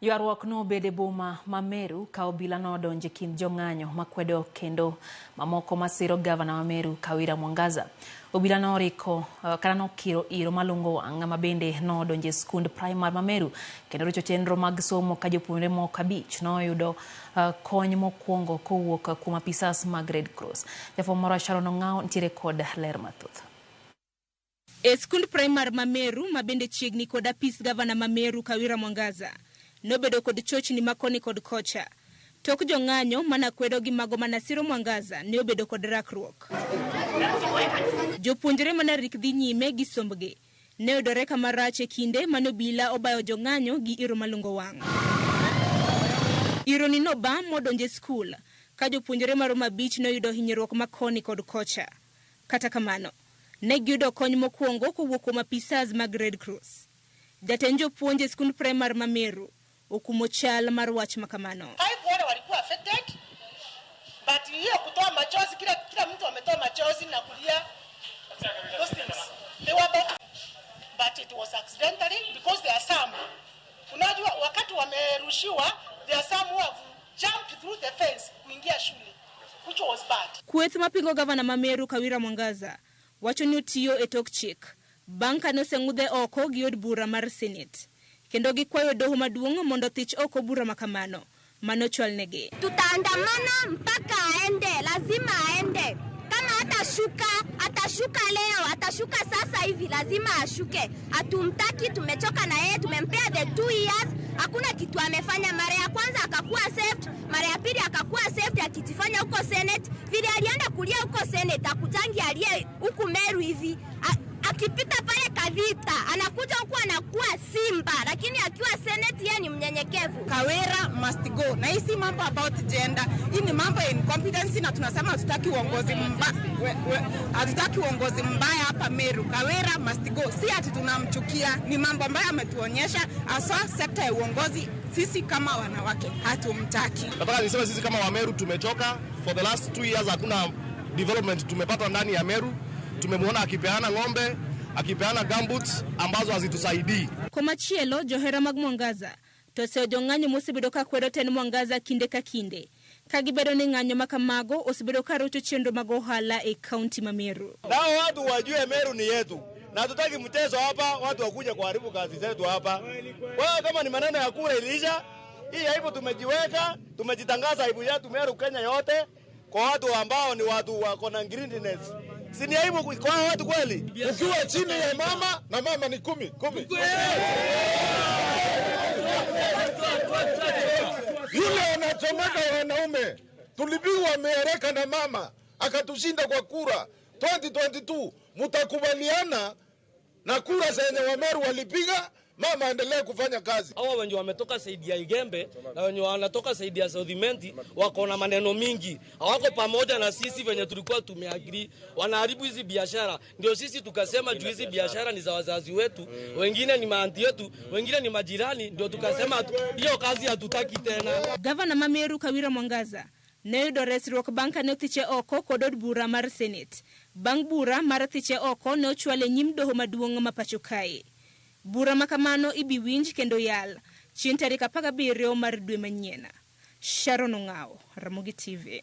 Ywaruok nobedo e boma ma Meru ka obila nodonjo e kind jong'anyo makwedo kendo mamoko masiro gavana ma Meru Kawira Mwangaza. Obila noriko kata nokiro iro malungo wang' ma bende nodonjo e skund primar ma Meru kendo rocho chenro mag somo ka jopuonjre moko abich noyudo kony mokwongo kowuok kuom apisas mag Red Cross. Jafwambo moro Sharon Ong'awo nitiere kod ler mathoth. E skund primar ma Meru ma bende chiegni kod apis gavana ma Meru Kawira Mwangaza nobedo kod chochni ma koni kod kocha. Tok jong'anyo mana kwedo gi mago mana siro Mwangaza ne obedo kod rakruok. Jopuonjre mana rik dhi nyime gi sombgi ne oyudore kama rach e kinde mane obila obayo jong'anyo gi iro malungo wang'. Ironi noba modonjo e skul ka jopuonjre maromo abich noyudo hinyruok ma koni kod kocha. Kata kamano, ne giyudo kony mokwongo kowuok kuom apisas mag Red Cross. Jatend jopuonj e skund primar ma Meru okumo chal mar wach ma kamano. Five wale walikuwa affected, but hiyo kutoa machozi, kila mtu ametoa machozi na kulia, those things they were about, but it was accidentally because there are some, unajua wakati wamerushiwa, there are some who have jumped through the fence kuingia shule, which was bad. Kweth mapingo gavana ma Meru Kawira Mwangaza wacho ni otiyo e tok chik bang' kane oseng'udhe oko gi od bura mar Senate. Kendo gikwayo doho maduong' mondo othich oko bura ma kamano mane ochwalnegi. Tutaandamana mpaka aende, lazima aende. Kama atashuka, atashuka leo, atashuka sasa hivi, lazima ashuke. Hatumtaki, tumechoka na yeye, tumempea the 2 years, hakuna kitu amefanya. Mara ya kwanza akakuwa saved, mara ya pili akakuwa saved akijifanya huko Senate. Vile alienda kulia huko Senate, akujangi aliye huku Meru hivi. Akipita pale Kavita, anakuja huku anakuwa simba, lakini akiwa Senate yeye ni mnyenyekevu. Kawira must go. Na hii si mambo about gender, hii ni mambo ya incompetency, na tunasema hatutaki uongozi mbaya hapa Meru. Kawira must go. Si ati tunamchukia, ni mambo ambayo ametuonyesha haswa sekta ya uongozi. Sisi kama wanawake hatumtaki. Nataka niseme sisi kama Wameru tumechoka. For the last 2 years hakuna development tumepata ndani ya Meru. Tumemwona akipeana ng'ombe, akipeana gumboots ambazo hazitusaidii. Komachielo, johera mag Mwangaza to oseyo jong'anyo mosebedo ka kwedo tend Mwangaza kinde ka kinde ka gibedo ni ng'anyo ma kamago osebedo ka rocho chenro mag ohala e kaunti ma Meru. Nao watu wajue Meru ni yetu na hatutaki mchezo hapa, watu wakuja kuharibu kazi zetu hapa. Kwa hiyo kama ni maneno ya kura iliisha, hii aibu tumejiweka, tumejitangaza aibu yetu Meru Kenya yote kwa watu ambao ni watu wako na greediness. Si ni aibu kwa watu kweli? Ukiwa chini ya mama na mama ni kumi kumi, yule anachomeka wanaume. Tulipigwa Mereka na mama akatushinda kwa kura 2022. Mtakubaliana na kura zenye Wameru walipiga, mama aendelee kufanya kazi. Hawa wenye wametoka side ya Igembe na wenye wanatoka side ya South Imenti wako na maneno mingi, hawako pamoja na sisi venye tulikuwa tumeagree. Wanaharibu hizi biashara, ndio sisi tukasema juu hizi biashara ni za wazazi wetu, wengine ni maaunty yetu, wengine ni majirani, ndio tukasema hiyo kazi hatutaki tena. Gavana ma Meru Kawira Mwangaza ne oyudo resruok bang' kane othiche oko kod od bura mar Senate. Bang' bura mar thiche oko ne ochwal e nyim doho maduong' ma pacho kae. Bura ma kamano ibi winj kendo yal chieng' tarik 17 mar dwe manyien. Sharon Ong'awo, Ramogi TV.